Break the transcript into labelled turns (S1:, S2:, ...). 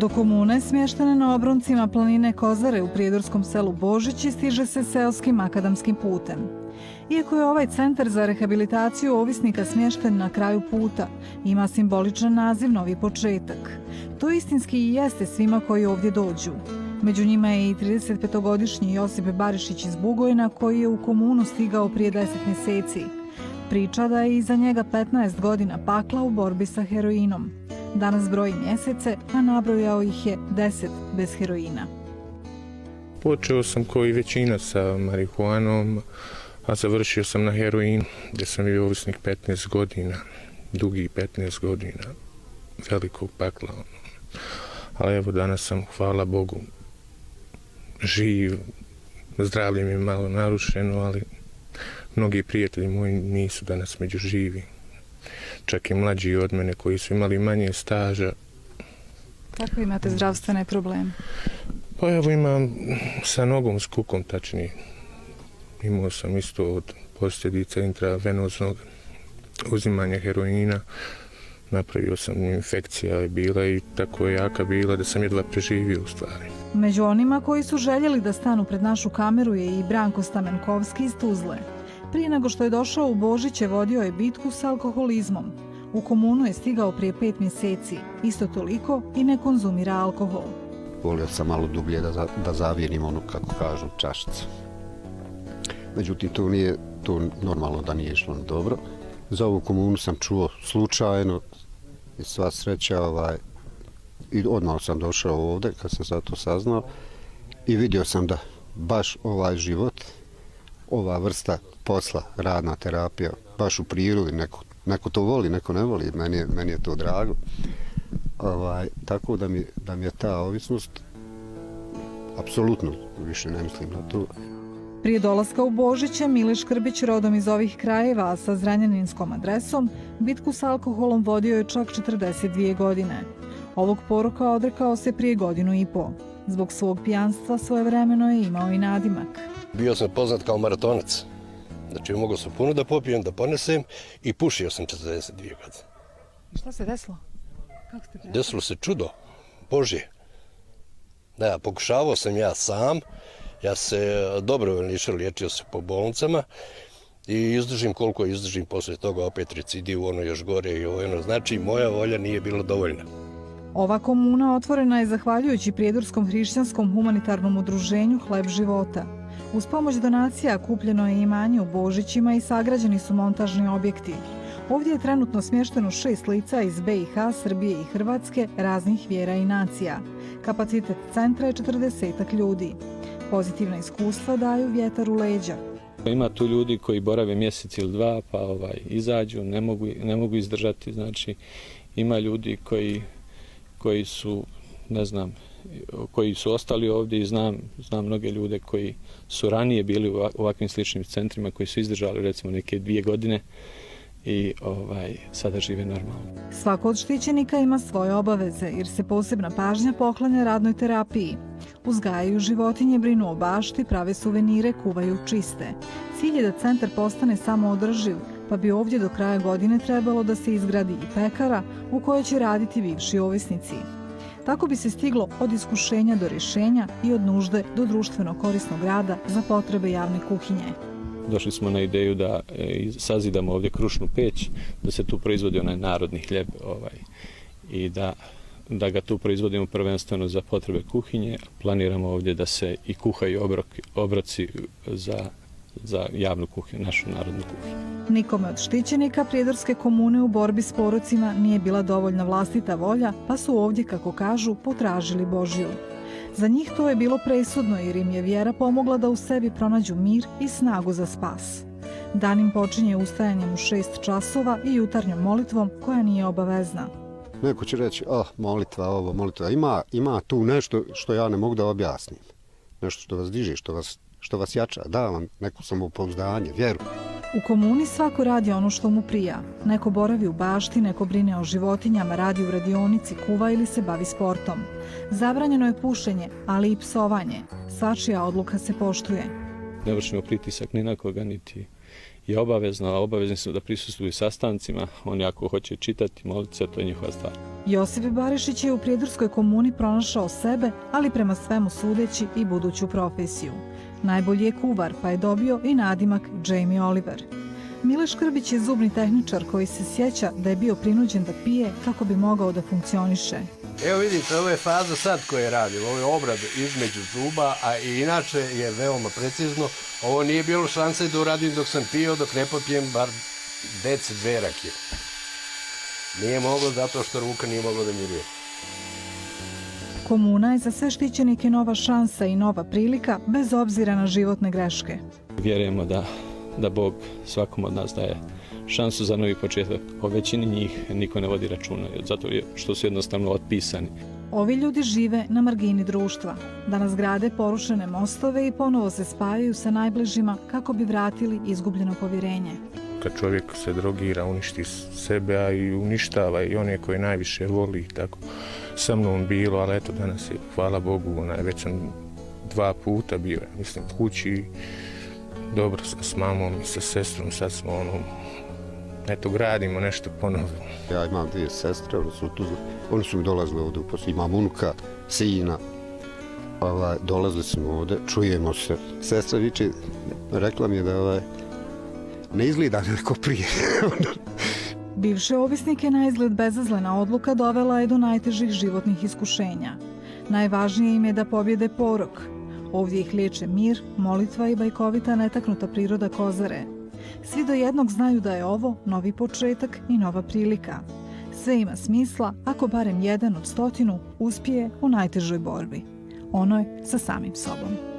S1: Do komune smještene na obroncima planine Kozare u prijedorskom selu Božići stiže se seoskim makadamskim putem. Iako je ovaj centar za rehabilitaciju ovisnika smješten na kraju puta, ima simboličan naziv Novi početak. To istinski i jeste svima koji ovdje dođu. Među njima je i 35-godišnji Josip Barišić iz Bugojna koji je u komunu stigao prije 10 mjeseci. Priča da je iza njega 15 godina pakla u borbi sa heroinom. Danas broji mjesece, a nabrojao ih je 10 bez heroina.
S2: Počeo sam kao i većina sa marihuanom, a završio sam na heroinu gdje sam bio ovisnik 15 godina, dugi 15 godina, velikog pakla. Ali evo danas sam, hvala Bogu, živ, zdravlje mi je malo narušeno, ali mnogi prijatelji moji nisu danas među živi. Čak i mlađi od mene koji su imali manje staža.
S1: Kako imate zdravstvene probleme?
S2: Pa evo imam sa nogom s kukom tačnije. Imao sam isto od posljedica intravenoznog uzimanja heroina. Napravio sam infekcija je bila i tako je jaka bila da sam jedva preživio u stvari.
S1: Među onima koji su željeli da stanu pred našu kameru je i Branko Stamenkovski iz Tuzle. Prije nego što je došao u Božiće vodio je bitku s alkoholizmom. U komunu je stigao prije 5 mjeseci, isto toliko i ne konzumira alkohol.
S3: Volio sam malo dublje da zavijenim ono, kako kažu, čašicu. Međutim, to normalno da nije išlo dobro. Za ovu komunu sam čuo slučajno i sva sreća i odmah sam došao ovdje kad sam za to saznao i vidio sam da baš ovaj život, ova vrsta posla, radna terapija, baš u prirodi, neko to voli, neko ne voli, meni je to drago. Tako da mi je ta ovisnost, apsolutno više ne mislim na to.
S1: Prije dolaska u Božiće, Mile Škrbić, rodom iz ovih krajeva, a sa zranjaninskom adresom, bitku s alkoholom vodio je čak 42 godine. Ovog poroka odrekao se prije 1,5 godine. Zbog svog pijanstva svojevremeno je imao i nadimak.
S4: Bio sam poznat kao maratonac. Znači, mogao sam puno da popijem, da ponesem i pušio sam 42 godine.
S1: I šta se desilo? Kako ste prešli?
S4: Desilo se čudo, Božje. Da, pokušavao sam ja sam. Ja se dobrovoljno išao, liječio se po bolnicama i izdržim koliko izdržim, poslije toga opet recidiv, ono još gore i ono. Znači, moja volja nije bila dovoljna.
S1: Ova komuna otvorena je zahvaljujući prijedorskom hrišćanskom humanitarnom udruženju Hleb života. Uz pomoć donacija kupljeno je imanje u Božićima i sagrađeni su montažni objekti. Ovdje je trenutno smješteno 6 lica iz BiH, Srbije i Hrvatske, raznih vjera i nacija. Kapacitet centra je 40 ljudi. Pozitivna iskustva daju vjetar u leđa.
S5: Ima tu ljudi koji borave mjesec ili dva, pa izađu, ne mogu izdržati. Znači, ima ljudi koji su, ne znam, koji su ostali ovdje i znam mnoge ljude koji su ranije bili u ovakvim sličnim centrima, koji su izdržali recimo neke 2 godine i sada žive normalno.
S1: Svako od štićenika ima svoje obaveze jer se posebna pažnja poklanja radnoj terapiji. Uzgajaju životinje, brinu o bašti, prave suvenire, kuvaju čiste. Cilj je da centar postane samoodrživ, pa bi ovdje do kraja godine trebalo da se izgradi i pekara u kojoj će raditi bivši ovisnici. Tako bi se stiglo od iskušenja do rješenja i od nužde do društveno korisnog rada za potrebe javne kuhinje.
S5: Došli smo na ideju da sazidamo ovdje krušnu peć, da se tu proizvodi onaj narodni hljeb i da ga tu proizvodimo prvenstveno za potrebe kuhinje. Planiramo ovdje da se i kuhaju obroci za javnu kuhinju, našu narodnu kuhinju.
S1: Nikome od štićenika prijedorske komune u borbi s porocima nije bila dovoljna vlastita volja, pa su ovdje, kako kažu, potražili Božju. Za njih to je bilo presudno jer im je vjera pomogla da u sebi pronađu mir i snagu za spas. Dan im počinje ustajanjem u 6 časova i jutarnjom molitvom koja nije obavezna.
S3: Neko će reći, molitva, ovo, molitva. Ima tu nešto što ja ne mogu da objasnim. Nešto što vas diže, što vas jača. Da vam neko samopouzdanje, vjeru.
S1: U komuni svako radi ono što mu prija. Neko boravi u bašti, neko brine o životinjama, radi u radionici, kuva ili se bavi sportom. Zabranjeno je pušenje, ali i psovanje. Svačija odluka se poštuje.
S5: Ne vršimo pritisak ni na koga, je obavezni su da prisustvuju sastancima, oni ako hoće čitati, moliti se, to je njihova stvar.
S1: Josip Barišić je u Prijedorskoj komuni pronašao sebe, ali prema svemu sudeći i buduću profesiju. Najbolji je kuvar, pa je dobio i nadimak Jamie Oliver. Mile Škrbić je zubni tehničar koji se sjeća da je bio prinuđen da pije kako bi mogao da funkcioniše.
S4: Evo vidite, ovo je faza sad koje radim, ovo je obrad između zuba, a i inače je veoma precizno. Ovo nije bilo šanse da uradim dok sam pio, dok ne popijem bar deci 2 rakije. Nije moglo zato što ruka nije mogla da miruje.
S1: Komuna je za sve štićenike nova šansa i nova prilika, bez obzira na životne greške.
S5: Vjerujemo da Bog svakom od nas daje šansu za novi početak. O većini njih niko ne vodi računa, zato što su jednostavno otpisani.
S1: Ovi ljudi žive na margini društva. Danas grade porušene mostove i ponovo se spajaju sa najbližima kako bi vratili izgubljeno povjerenje.
S2: Kad čovjek se drogira, uništi sebe, a i uništava i one koje najviše voli. Tako sa mnom bilo, ali eto danas je, hvala Bogu, već sam 2 puta bio, mislim, kući, dobro s mamom i sa sestrom, sad smo eto, gradimo nešto ponovno.
S3: Ja imam 2 sestre, oni su mi dolazili ovdje, imam unuka, sina, dolazili smo ovdje, čujemo se. Sestra viče, rekla mi je da ne izgleda neko prije.
S1: Bivše ovisnike na izgled bezazlena odluka dovela je do najtežih životnih iskušenja. Najvažnije im je da pobjede porok. Ovdje ih liječe mir, molitva i bajkovita netaknuta priroda Kozare. Svi do jednog znaju da je ovo novi početak i nova prilika. Sve ima smisla ako barem jedan od 100 uspije u najtežoj borbi. Onoj sa samim sobom.